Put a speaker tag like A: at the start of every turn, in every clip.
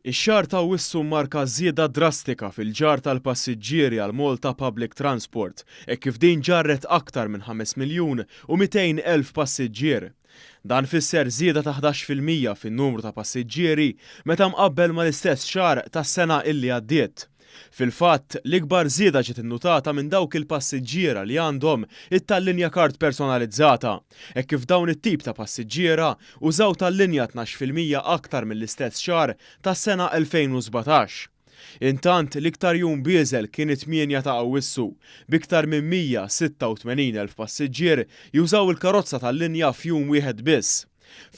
A: Ix-xahar ta' Awwissu mmarka żieda drastika fil-ġarr tal-passiġġieri għal Malta Public Transport, hekk kif din ġarret aktar minn 5,200,000 passiġġier. Dan fisser żieda ta' 11% fin-numru ta' passiġġieri meta mqabbel mal-istess xahar tas-sena illi għaddiet. Fil-fatt, l-ikbar żieda ġiet innutata minn dawk il-passiġġiera li għandhom it-Tallinja Card personalizzata, hekk kif dawn it-tip ta' passiġġiera użaw Tallinja 12% aktar mill-istess xahar tas-sena 2017. Intant, l-iktar jum bieżel kien it-8 ta' Awwissu, b'iktar minn 186,000 passiġġier jużaw il-karozza tal-linja f'jum wieħed biss.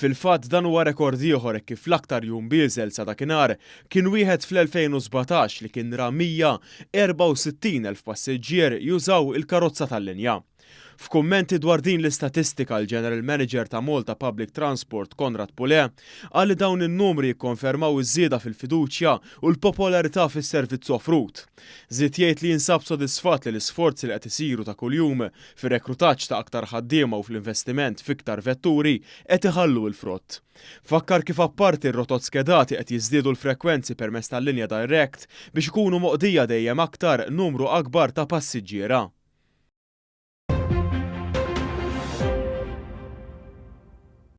A: Fil-fatt dan huwa rekord ieħor hekk kif l-aktar jum bieżel sa dakinhar kien wieħed fl-2017 li kien ra 164,000 passiġġier jużaw il-karozza tal-linja. F'kummenti dwar din l-istatistika l-General Manager ta' Malta Public Transport Konrad Pulè qal li dawn in-numri jikkonfermaw iż-żieda fil-fiduċja u l-popolarità fis-servizz offrut. Żied jgħid li jinsab sodisfatt li l-isforzi li qed isiru ta' kuljum fir-rekrutaġġ ta' aktar ħaddiema u fl-investiment f'iktar vetturi qed iħallu l-frott. Fakkar kif apparti r-rotot skedati qed jiżdiedu l-frekwenzi permezz tal-linja direct biex ikunu moqdija dejjem aktar numru akbar ta' passiġġiera.